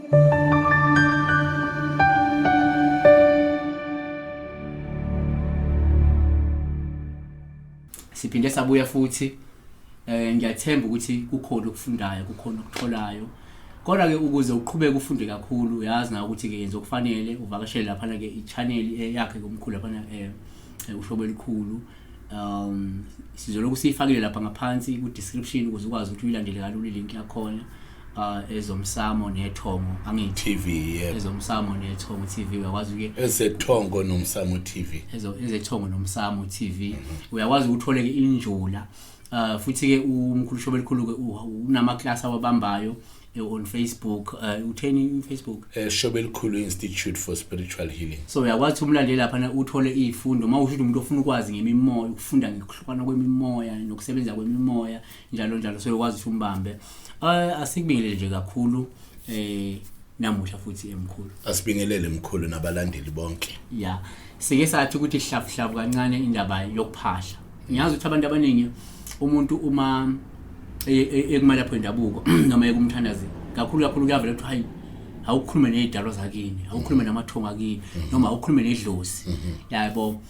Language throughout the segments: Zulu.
Siphinde sabuya futhi ngiyathemba ukuthi kukhona okufundayo, kukhona okutholayo. Kodwa ke ukuze uqhubeke ufunde kakhulu uyazi na ukuthi ke yenza okufanele uvakashele lapha ke i-channel yakhe komkhulu lapha ushobo elikhulu. Sizolokhu siyifakile lapha ngaphansi ku description ukuze ukwazi ukuthi uyilandele kalula ilink yakhona. Ezomsamo nethongo angithi TV, yebo. Ezomsamo nethongo TV uyakwazi ke Ezethongo nomsamo TV. Ezethongo nomsamo TV uyakwazi ukuthole ke injula. Futhi ke umkhulu Shobo elikhulu ke unama class awabambayo on Facebook, utheni Facebook? Shobo elikhulu Institute for Spiritual Healing. So uyakwazi umlandeli lapha na uthole izifundo uma usho umuntu ofuna ukwazi ngemimoya, ukufunda ngekuhlukana kwemimoya nokusebenza kwemimoya njalo njalo, so uyakwazi ukuthi umbambe. Asikubingelele nje kakhulu namuhla futhi emkhulu. Asibingelele mkhulu nabalandeli bonke. Ya, sike sathi ukuthi hlafuhlafu kancane indaba yokuphahla. Ngiyazi ukuthi abantu abaningi umuntu uma ekumalapho endabuko noma ekumthandazi kakhulu kakhulu kuyavela ukuthi hayi awukhulume nezidalwa zakini, awukhulume namathongo akini noma awukhulume nedlozi. Yabo,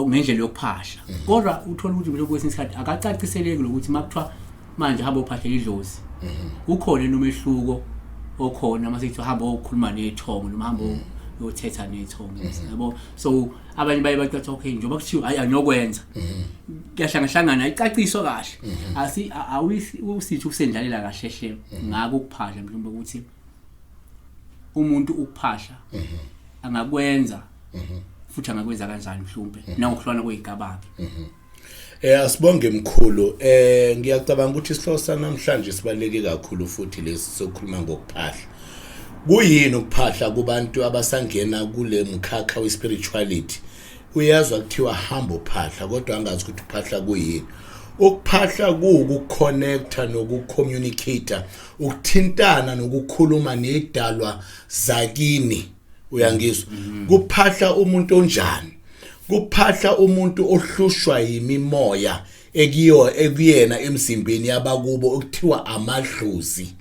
ngendlela yokuphahla. Kodwa uthola ukuthi mhlawumbe kwesinye isikhathi akacaciseleki lokuthi makuthiwa manje hamba uphahlela idlozi. Ukhona nomehluko okhona mase kuthiwa hamba ukhuluma nethongo noma hamba uyothetha nethongo. Yabo, so abanye baye bacaca okay njengoba kuthiwa hayi anokwenza. Kuyahlangahlangana ayicaciswa kahle. Asi awusithi usendlalela kahle hle ngako ukuphahla mhlawumbe ukuthi umuntu ukuphahla angakwenza futhi angakwenza kanjani mhlawumbe nangokuhlwana kwezigaba. Asibonge mkhulu. Ngiyacabanga ukuthi isihloko sanamhlanje sibaluleke kakhulu futhi lesi sokukhuluma ngokuphahla. Kuyini ukuphahla kubantu abasangena kule mkhakha we-spirituality? Uyazwa kuthiwa hamba uphahla kodwa angazi ukuthi uphahla kuyini. Ukuphahla kuwukuconnecta nokucommunicate, ukuthintana nokukhuluma nedalwa zakini. Uyangizwa? Kuphahla umuntu onjani? Kuphahla umuntu ohlushwa yimimoya ekiyo ekuyena emzimbeni yabakubo okuthiwa amadlozi.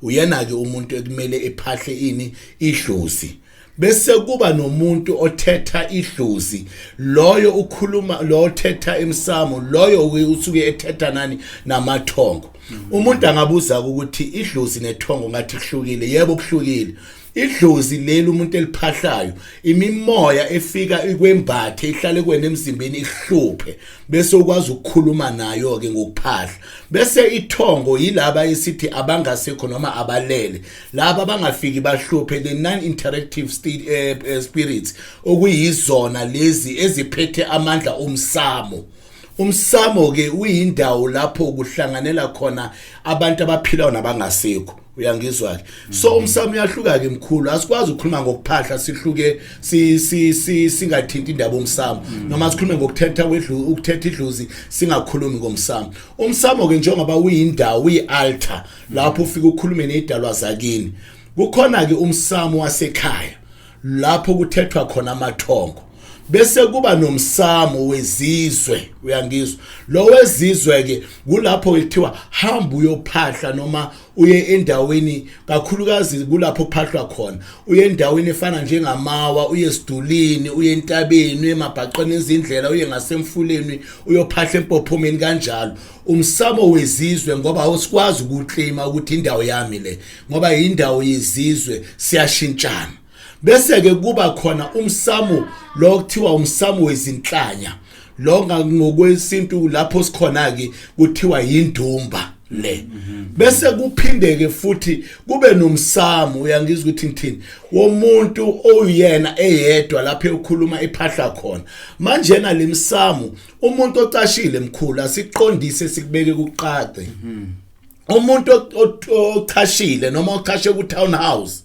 Uyena ke umuntu ekumele ephahle ini idlozi. Bese kuba nomuntu othetha idlozi, loyo ukhuluma lo othetha emsamo, loyo usuke ethetha nani namathongo. Umuntu angabuza ukuthi idlozi nethongo ngathi kuhlukile. Yebo kuhlukile. Idlozi leli umuntu eliphahlayo imimoya efika ikwembathe ihlale kwena emzimbeni ihluphe bese ukwazi ukukhuluma nayo ke ngokuphahla. Bese ithongo yilaba esithi abangasekho noma abalele, laba abangafiki bahluphe, the non interactive spirits okuyizona lezi eziphethe amandla omsamo. Umsamo ke uyindawo lapho kuhlanganela khona abantu abaphilayo nabangasekho. Uyangizwa ke? So umsamo uyahluka ke mkhulu, asikwazi ukukhuluma ngokuphahla sihluke singathinti indaba omsamo noma sikhulume ngokuthetha kwedlu ukuthetha idlozi singakhulumi ngomsamo. Umsamo ke njengoba uyindawo uyi-altar lapho ufika ukhulume nezidalwa zakini. Kukhona ke umsamo wasekhaya lapho kuthethwa khona amathongo. Bese kuba nomsamo wezizwe. Uyangizwa? Lo wezizwe ke kulapho kuthiwa hamba uyophahla noma uye endaweni, kakhulukazi kulapho kuphahlwa khona, uye endaweni efana njengamawa, uye esidulini, uye entabeni, uye emabhaqweni ezindlela, uye ngasemfuleni, uyophahla empophomeni kanjalo. Umsamo wezizwe ngoba awusikwazi ukuclaima ukuthi indawo yami le, ngoba indawo yezizwe siyashintshana. Bese ke kuba khona umsamo lo kuthiwa umsamo wezinhlanya, lo ngokwesintu lapho sikhona ke kuthiwa yindumba le. Bese kuphindeke futhi kube nomsamo, uyangizwa ukuthi ngithini, womuntu oyena eyedwa lapho ekhuluma ephahla khona. Manje na lemsamo umuntu ocashile mkhulu asiqondise sikubeke kuqaqe. Umuntu ochashile noma ochashe ku town house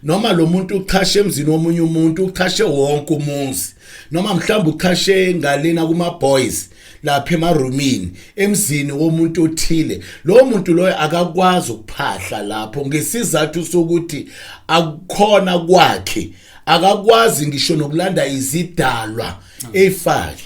noma lo muntu uchashe emzini womunye umuntu, uchashe wonke umuzi, noma mhlawumbe uchashe ngalena kuma boys lapha emarumini emzini womuntu othile, lo muntu loyo akakwazi ukuphahla lapho ngesizathu sokuthi akukhona kwakhe, akakwazi ngisho nokulanda izidalwa efake.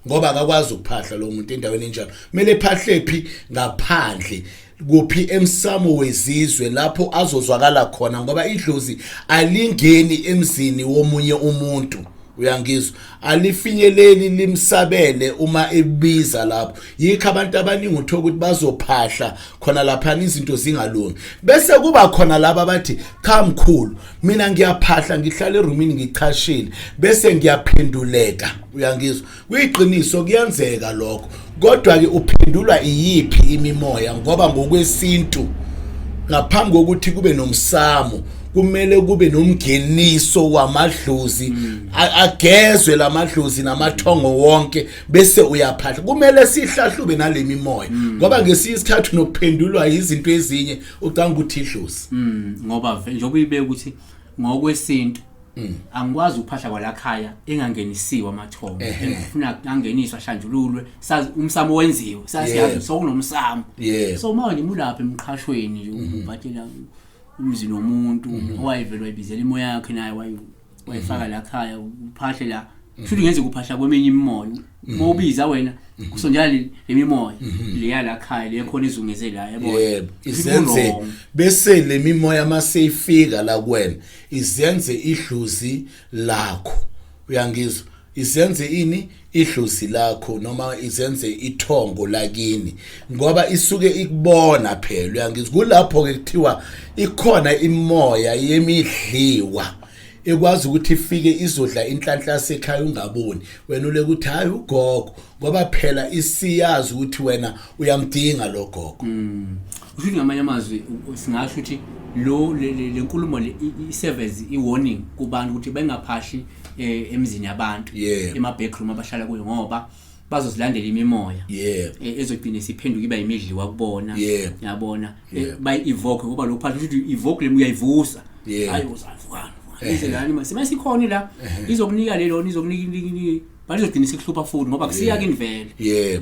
Ngoba akakwazi ukuphahla lo muntu endaweni enjalo. Kumele ephahle phi? Ngaphandle. Kuphi? Emsamo wezizwe, lapho azozwakala khona, ngoba idlozi alingeni emzini womunye umuntu, uyangizwa? Alifinyeleli limsabele uma ebiza lapho. Yikho abantu abaningi uthola ukuthi bazophahla khona lapha, izinto zingalungi, bese kuba khona laba bathi, "Cha mkhulu, mina ngiyaphahla, ngihlala erumini, ngichashile, bese ngiyaphenduleka." Uyangizwa? Kuyiqiniso, kuyenzeka lokho, kodwa ke uphendulwa iyiphi imimoya? Ngoba ngokwesintu, ngaphambi kokuthi kube nomsamo, kumele kube nomngeniso wamadlozi, agezwe lamadlozi namathongo wonke, bese uyaphahla. Kumele sihlahlube nalemi moya, ngoba ngesinye isikhathi unokuphendulwa izinto ezinye, ucanga ukuthi idlozi. Ngoba njengoba uyibeka ukuthi ngokwesintu angikwazi ukuphahla kwalakhaya engangenisiwe amathongo, engifuna angeniswa, ahlanjululwe, sazi umsamo wenziwe, saziyazi sokunomsamo. So manje mulapha emqhashweni nje, ubhatela umzi nomuntu owayevele wayibizela imoya yakhe, naye wayifaka la khaya, uphahle la, futhi ngenze kuphahla kweminye imimoya. Uma ubiza wena, kusonjala le mimoya leya la khaya, le khona izungeze la, yabona? Yebo. Futhi Izenze ku-wrong. Bese le mimoya maseyifika la kuwena, izenze idlozi lakho, uyangizwa? Izenze ini? Idlozi lakho, noma izenze ithongo lakini, ngoba isuke ikubona phela, uyangizwa? Kulapho ke kuthiwa ikhona imoya yemidliwa ekwazi ukuthi ifike izodla inhlanhla yasekhaya ungaboni wena, ule ukuthi hayi ugogo, ngoba phela isiyazi ukuthi wena uyamdinga lo gogo. Kusho ukuthi ngamanye amazwi singasho ukuthi lo le nkulumo le i-serve as i-warning kubantu ukuthi bengaphahli emizini yabantu, ema-backroom abahlala kuyo, ngoba bazozilandela imimoya ezogcina isiphenduka iba imidliwa kubona, yabona? Bayi-evoke, ngoba lo phahla ukuthi evoke le, uyayivusa. Hayi, uzavukana ize lana mase masikhona la, izokunika le lona, izokunika, but izogcina isikuhlupha futhi, ngoba kusiya kini vele,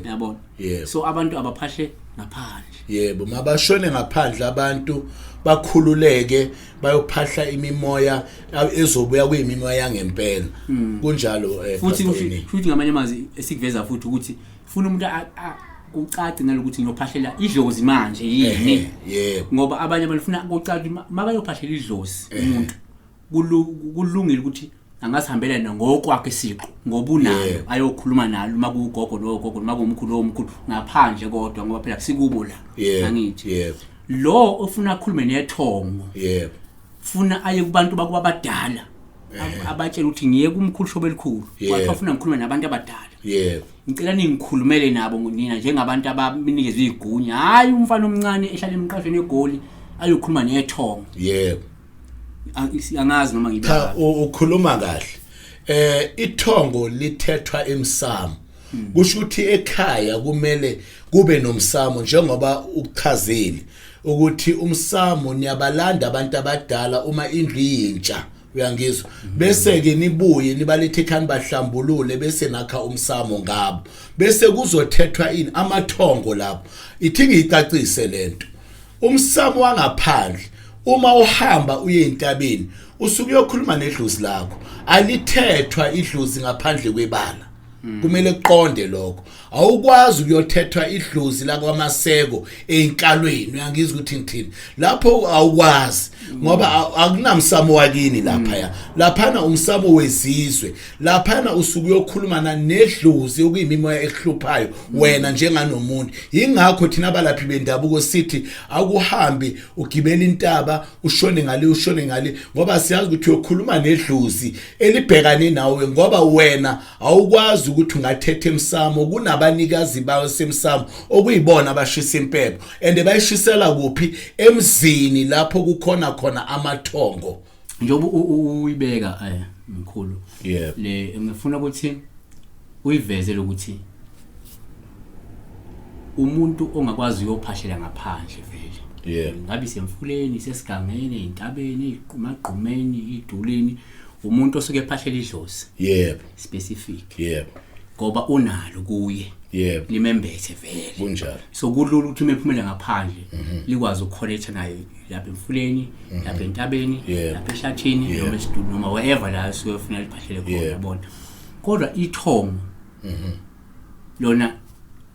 yabona? Yebo. So abantu abaphahle ngaphandle. Yebo, mabashone ngaphandle abantu, bakhululeke, bayophahla imimoya ezobuya kuyimimoya yangempela. Kunjalo, futhi Pastor Eni. Futhi ngamanye amazwi esikuveza futhi ukuthi funa umuntu kucace nalokuthi ngiyophahlela idlozi manje yini. Yebo. Ngoba abanye abantu funa kucace makayophahlela idlozi umuntu, kulungile ukuthi angasihambela yena ngokwakhe siqu, ngoba unalo, ayokhuluma nalo, uma kuwugogo lowo gogo, noma kuwumkhulu lowo mkhulu, ngaphandle, kodwa ngoba phela kusikubo la, angithi? Yebo. Lo ofuna akhulume nethongo, funa aye kubantu bakuba abadala, abatshela ukuthi ngiye kumkhulu shobe elikhulu, kwathiwa funa ngikhulume nabantu abadala, ngicela ningikhulumele nabo nina njengabantu abanikezwe igunya, hayi umfana omncane ehlala emqashweni eGoli ayokhuluma nethongo. Angazi noma ngibe Cha, ukhuluma kahle. Ithongo lithethwa emsamo. Kusho ukuthi ekhaya kumele kube nomsamo, njengoba ukuchazile ukuthi umsamo niyabalanda abantu abadala uma indlu iyintsha, uyangizwa? Bese ke nibuye nibalethe ekhaya, bahlambulule, bese nakha umsamo ngabo, bese kuzothethwa ini? Amathongo lapho. Ithi ngiyicacise lento. Umsamo wangaphandle, uma uhamba uye entabeni, usuke uyokhuluma nedlozi lakho. Alithethwa idlozi ngaphandle kwebala, kumele kuqonde lokho. Awukwazi ukuyothethwa idlozi lakwaMaseko einkalweni, uyangizwa ukuthi ngithini lapho? Awukwazi, ngoba akunamsamo wakini lapha. Laphana umsamo wezizwe, laphana usuke uyokhuluma nedlozi, okuyimimoya ekuhluphayo wena njenganomuntu. Yingakho thina abalaphi bendabuko sithi akuhambi ugibela intaba, ushone ngale, ushone ngale, ngoba siyazi ukuthi uyokhuluma nedlozi elibhekane nawe, ngoba wena awukwazi ukuthi ungathetha emsamo. Kunabanikazi bawo semsamo, okuyibona abashisa impepho, and bayishisela kuphi? Emzini lapho kukhona khona amathongo. Njengoba uyibeka, mkhulu, le ngifuna ukuthi uyiveze lokuthi umuntu ongakwazi uyophahlela ngaphandle vele, ngabe isemfuleni, isesigangeni, entabeni, emagqumeni, idulini, umuntu osuke ephahlela idlozi specific, ngoba unalo kuye, limembethe vele. So kulula ukuthi uma ephumela ngaphandle likwazi ukuconnecta naye lapha emfuleni, lapha entabeni, lapha ehlathini, noma esitulo, noma wherever la suke ufuna liphahlele khona, yabona? Kodwa ithongo lona,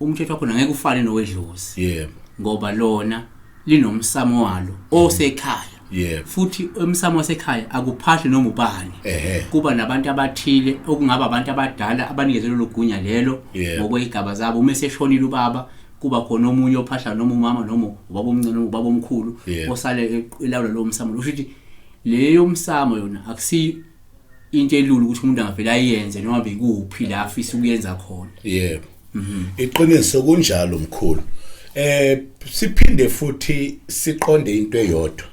umthetho wakhona ngeke ufane nowedlozi, ngoba lona Linomsamo walo osekhaya. Yebo. Futhi emsamo wasekhaya akuphahle noma ubani. Kuba nabantu abathile okungaba abantu abadala abanikezwe lelo gunya lelo ngokwezigaba zabo. Uma eseshonile ubaba, kuba khona omunye ophahla, noma umama, noma ubaba omncane, noma ubaba omkhulu osale elawula lowo msamo. Usho ukuthi leyo msamo yona akusiyo into elula ukuthi umuntu angavele ayenze noma bekuphi la afisa ukuyenza khona. Yebo, iqiniso, kunjalo mkhulu. Siphinde futhi siqonde into eyodwa,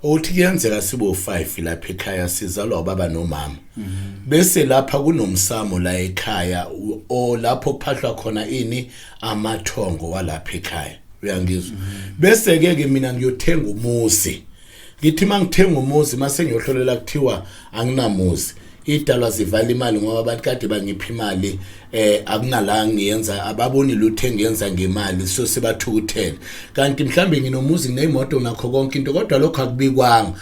ukuthi kuyenzeka sibe u5 lapha ekhaya, sizalwa ubaba nomama, bese lapha kunomsamo la ekhaya o lapho kuphahlwa khona ini, amathongo walapha ekhaya, uyangizwa? Bese ke ke mina ngiyothenga umuzi. Ngithi mangithenga umuzi, mase ngiyohlolela, kuthiwa anginamuzi, idalwa zivala imali ngoba abantu kade bangipha imali, akunala ngiyenza, ababoni lutho engiyenza ngemali, so sebathukuthele. Kanti mhlambe nginomuzi, nginemoto, nakho konke into, kodwa lokho akubikwanga.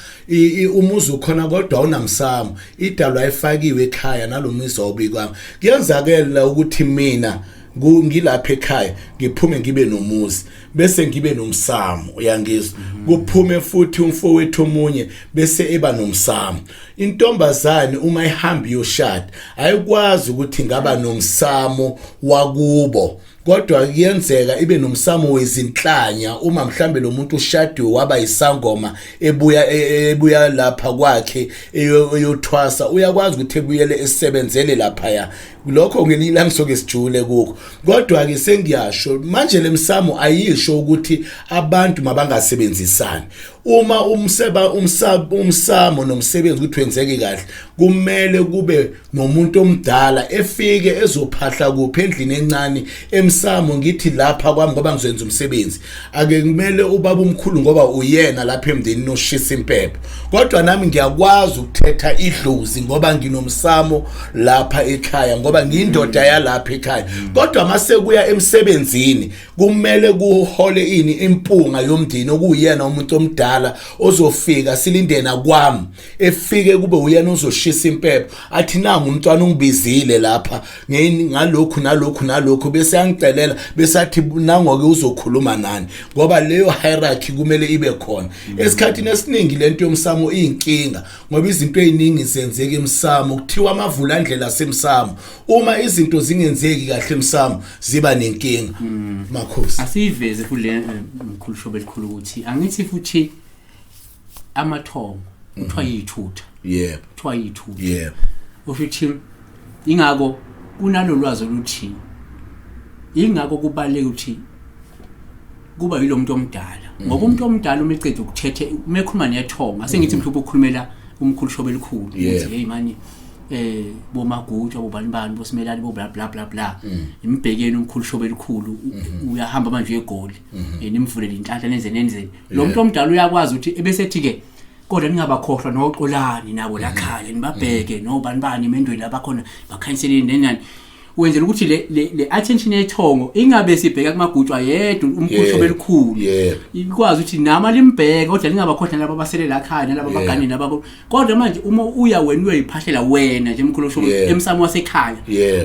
Umuzi ukhona kodwa awunamsamo, idalwa efakiwe ekhaya nalomuzi awubikwanga. Kuyenzakela ukuthi mina ngilapha ekhaya ngiphume ngibe nomuzi, bese ngibe nomsamo, uyangizwa? Kuphume futhi umfowethu omunye, bese eba nomsamo. Intombazane uma ihamba iyoshada ayikwazi ukuthi ngaba nomsamo wakubo, kodwa kuyenzeka ibe nomsamo wezinhlanya uma mhlambe lo muntu ushadiwe waba isangoma, ebuya lapha kwakhe eyothwasa, uyakwazi ukuthi ebuyele esebenzele lapha. Lokho ngelinye ilanga soke sijule kukho, kodwa ke sengiyasho manje, lemsamo ayisho ukuthi abantu mabangasebenzisani. Uma umseba umsamo nomsebenzi ukuthi wenzeke kahle, kumele kube nomuntu omdala efike ezophahla kuphi, endlini encane emsamo. Ngithi lapha kwami ngoba ngizoyenza umsebenzi, ake kumele ubaba omkhulu ngoba uyena lapha emndenini oshisa impepho, kodwa nami ngiyakwazi ukuthetha idlozi ngoba nginomsamo lapha ekhaya, ngoba ngiyindoda yalapha ekhaya. Kodwa mase kuya emsebenzini, kumele kuhole ini, impunga yomndeni, okuyena umuntu omdala ozofika silindena kwami, efike kube uyena ozoshisa impepho, athi nangu umntwana ungibizile lapha ngalokhu nalokhu nalokhu, bese yangicelela, bese athi nangoke uzokhuluma nani, ngoba leyo hierarchy kumele ibe khona. Esikhathini esiningi lento yomsamo iyinkinga ngoba izinto eziningi zenzeka emsamo, kuthiwa amavulandlela asemsamo. Uma izinto zingenzeki kahle emsamo, ziba nenkinga, makhosi. Asiyiveze futhi le, mkhulu Shobe elikhulu, ukuthi angithi futhi amathongo kuthiwa yithutha. Kuthiwa yithutha. Usho ukuthi ingako kunalolwazi oluthi ingako kubaluleke ukuthi kuba yilo muntu omdala, ngoba umuntu omdala uma eceda ukuthethe, uma ekhuluma nethongo, asengithi mhlawumbe ukukhulumela umkhulu Shobe elikhulu, ukuthi hey mani, bomagutshwa, bobani bani, bosimelane, bo bla bla bla bla, imbhekeni umkhulu Shobe elikhulu, uyahamba manje eGoli, nimvulele inhlanhla, nenze nenze. Lo muntu omdala uyakwazi ukuthi ebesethi ke, kodwa ningabakhohlwa noxolani nabo lakhaya, nibabheke nobani bani emendweni labakhona, bakhanyiseleni nenani, wenzela ukuthi le attention yethongo ingabe sibheka kumagutshwa yedwa umkhulu Shobe elikhulu, ikwazi ukuthi nama limbheke, kodwa lingabakhohlwa laba abasele la khaya nalaba abagane naba. Kodwa manje uma uya wena uyoyiphahlela wena nje mkhulu Shobe emsamo wasekhaya,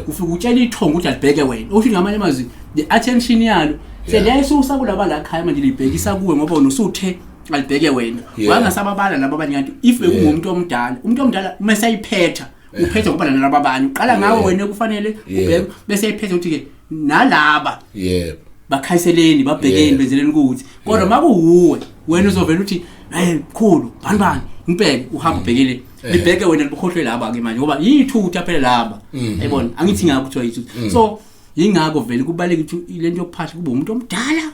ufike utshela ithongo ukuthi alibheke wena. Usho ngamanye amazwi, the attention yalo seliyayisusa kulaba la khaya, manje libhekisa kuwe ngoba wena usuthe alibheke wena. Wangasababala laba abanye. Kanti if bekungumuntu omdala, umuntu omdala uma esayiphetha, uphethe ngoba nalaba abanye uqala ngawe wena kufanele ubheke, bese ephethe ukuthi ke nalaba bakhayiseleni, babhekeni, benzeleni ukuthi. Kodwa makuwuwe wena, uzovela uthi, "Hey mkhulu, bani bani, ngibheke," uhamba ubhekile, libheke wena, libukhohlwe laba ke manje, ngoba yithutha phela laba, yayibona? Angithi ngakho kuthiwa yithutha. So yingakho vele kubaluleke ukuthi lento yokuphahla kube umuntu omdala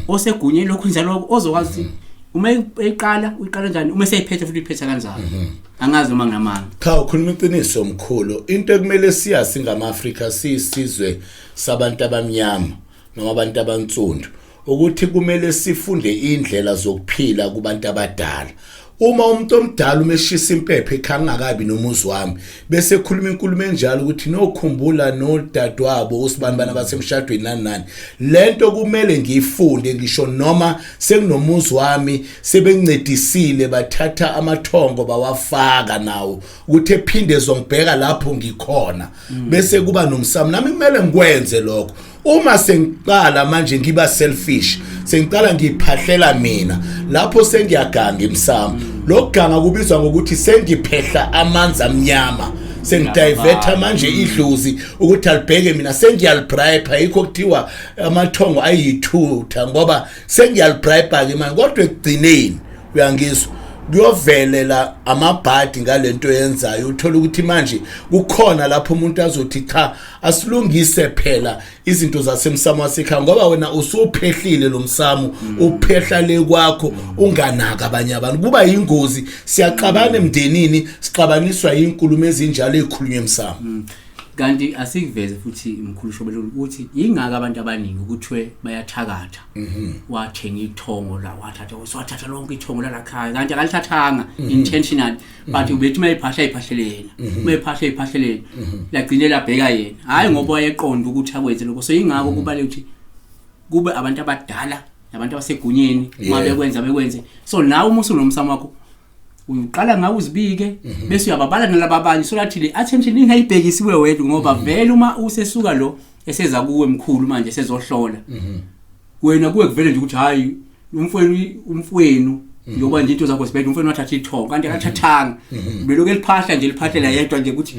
osegunyeni lokhu njalo, ozokwazi ukuthi uma eqala uyiqala kanjani, uma eseyiphethe futhi uyiphethe kanjani. Angazi noma nginamanga. Cha, ukhuluma iqiniso mkhulu. Into ekumele siyazi ngama-Afrika, siyisizwe sabantu abamnyama noma abantu abansundu, ukuthi kumele sifunde indlela zokuphila kubantu abadala. Uma umuntu omdala umeshisa impepho ekhaya ngakabi nomuzi wami, bese ekhuluma inkulumo enjalo ukuthi nokhumbula nodadewabo usibani bana basemshadweni nani nani, lento kumele ngiyifunde ngisho noma sekunomuzi wami, sebengincedisile bathatha amathongo bawafaka nawo ukuthi ephinde ezongibheka lapho ngikhona, bese kuba nomsamo nami kumele ngikwenze lokho. Uma sengiqala manje ngiba selfish, sengiqala ngiphahlela mina, lapho sengiyaganga emsamo. Lokuganga kubizwa ngokuthi sengiphehla amanzi amnyama, sengidiverta manje idlozi ukuthi alibheke mina, sengiyalibribe. Yikho kuthiwa amathongo ayithutha, ngoba sengiyalibribe ke manje. Kodwa ekugcineni, uyangizwa, kuyovelela amabhadi ngalento yenzayo. Uthola ukuthi manje kukhona lapho umuntu azothi cha, asilungise phela izinto zasemsamo wasekhaya, ngoba wena usuphehlile lo msamo, uphehla le kwakho unganaka abanye abantu. Kuba yingozi, siyaxabana emndenini, sixabaniswa inkulumo ezinjalo ezikhulunywa emsamo. Kanti asikuveze futhi, mkhulu Shobelo, ukuthi ingaka abantu abaningi ukuthiwe bayathakatha, wathenga ithongo la, wathatha, wathatha lonke ithongo lalakhaya, kanti akalithathanga intentionally, but ubethi mayiphahla iphahlele yena, mayiphahla iphahlele yena, lagcine labheka yena, hayi ngoba wayeqonda ukuthi akwenze lokho. So ingakho kubalulekile ukuthi kube abantu abadala nabantu abasegunyeni uma bekwenza bekwenze. So nawe uma usunomsamo wakho, uqala ngawe uzibike, bese uyababala nalaba abanye, so lathi le attention ingayibhekisiwe wedwa, ngoba vele uma usesuka lo eseza kuwe mkhulu manje sezohlola wena, kuwe kuvele nje ukuthi hayi, umfowenu, umfowenu, njengoba nje into zakho zibhede, umfowenu wathatha ithongo, kanti akathathanga, belokhu eliphahla nje, liphahlela yedwa nje ukuthi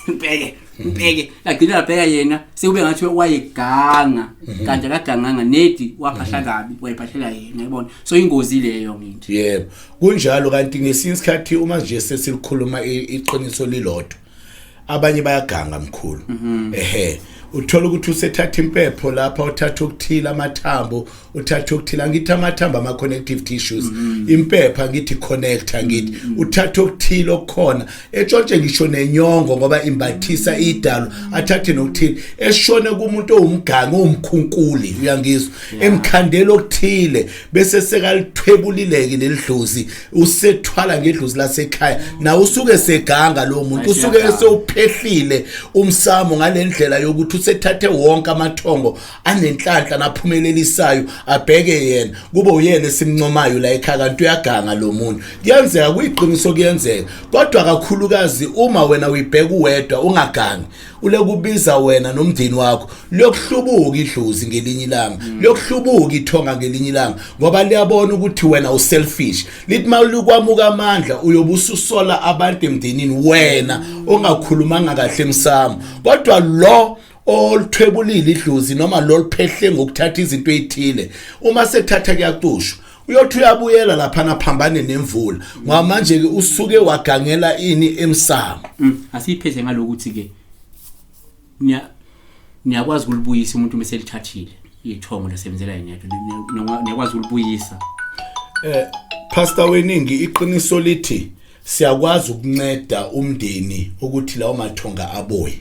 mbheke, mbheke, lagcina labheka yena, sekube ngathi wayeganga, kanti akaganganga nedi, waphahla kabi, wayiphahlela yena, yabona. So ingozi leyo ngithi. Yebo, kunjalo. Kanti ngesinye isikhathi uma nje sesilikhuluma iqiniso lilodwa, abanye bayaganga mkhulu. Ehe, uthola ukuthi usethatha impepho lapha, uthatha ukuthila amathambo, uthatha ukuthila, ngithi amathambo ama connective tissues, impepha ngithi connector, ngithi uthatha ukuthila okukhona etshontshe ngisho nenyongo ngoba imbathisa idalo, athathe nokuthile eshone kumuntu owumganga, owumkhunkuli, uyangizwa, emkhandela okuthile, bese sekalithwebulileke lelidlozi, usethwala ngedlozi lasekhaya. Na usuke seganga lo muntu, usuke esewuphehlile umsamo ngalendlela yokuthi usethathe wonke amathongo anenhlanhla naphumelelisayo abheke yena, kube uyena esimncomayo la ekhaya, kanti uyaganga lo muntu. Kuyenzeka, kuyiqiniso, kuyenzeka, kodwa kakhulukazi uma wena uyibheka uwedwa ungagangi, ulekubiza wena nomndeni wakho, liyokuhlubuka idlozi ngelinye ilanga, liyokuhlubuka ithonga ngelinye ilanga, ngoba liyabona ukuthi wena uselfish. Lithi mawulikwamuka amandla, uyobe ususola abantu emndenini, wena ongakhulumanga kahle emsamo. Kodwa lo oluthwebulile idlozi noma lo liphehle ngokuthatha izinto ezithile, uma sekuthatha kuyacushwa, uyothi uyabuyela lapha naphambane nemvula, ngoba manje ke usuke wagangela ini emsamo. Asiyiphethe ngalokuthi ke niyakwazi ukulibuyisa umuntu uma selithathile ithongo lasebenzela yena yedwa, niyakwazi ukulibuyisa? Pastor weningi, iqiniso lithi siyakwazi ukunceda umndeni ukuthi lawo mathonga abuye,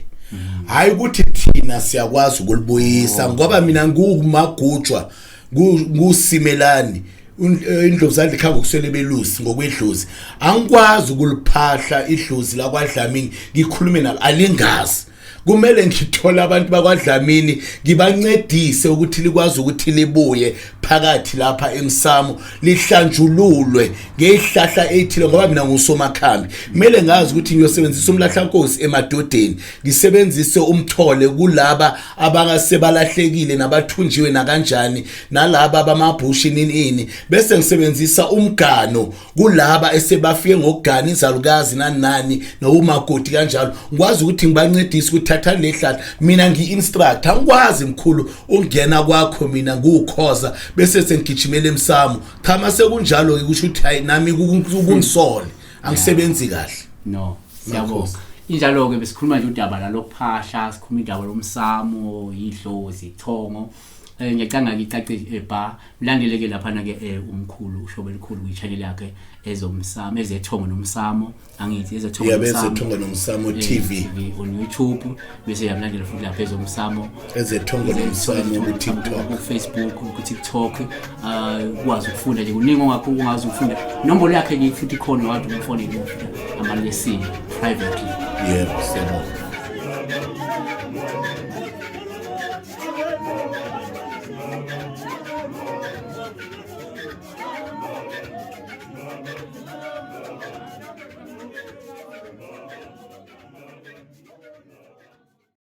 hayi ukuthi thina siyakwazi ukulibuyisa, ngoba mina ngumagujwa, ngusimelani, indlovu zandla ikhanga ukuswele belusi ngokwedlozi, angikwazi ukuliphahla idlozi lakwaDlamini ngikhulume nalo alingazi. Kumele ngithole abantu bakwaDlamini ngibancedise ukuthi likwazi ukuthi libuye phakathi lapha emsamo, lihlanjululwe ngezihlahla ezithile, ngoba mina ngusomakhambi, kumele ngazi ukuthi ngiyosebenzisa umlahlankosi emadodeni, ngisebenzise umthole kulaba abangase balahlekile nabathunjiwe nakanjani, nalaba bamabhushi nini ini, bese ngisebenzisa umgano kulaba esebafike ngokugana izalukazi nani nani nowumakoti kanjalo, ngikwazi ukuthi ngibancedise ukuthi thatha lehlahla. Mina ngi-instruct, angikwazi mkhulu ukungena kwakho mina nguwukhoza bese sengigijimela emsamo. Cha, mase kunjalo-ke kusho ukuthi hayi, nami kungisole, angisebenzi kahle. No, siyabonga. Injalo-ke, besikhuluma nje udaba lalokuphahla, sikhuluma indaba lomsamo, idlozi, ithongo. Ngiyacanga ke icace ba mlandele ke laphana ke umkhulu ushobe elikhulu kwi-channel yakhe ezomsamo, ezethongo nomsamo, angithi ezethongo Yebo, ezethongo nomsamo TV. TV on YouTube, bese yamlandela futhi lapha ezomsamo, ezethongo nomsamo ku-TikTok, ku-Facebook, ku-TikTok. Ukwazi ukufunda nje kuningi ongakho ungazi ukufunda. Inombolo yakhe ke futhi ikhona, wathi umfonele futhi amalesini privately. Yebo, siyabonga.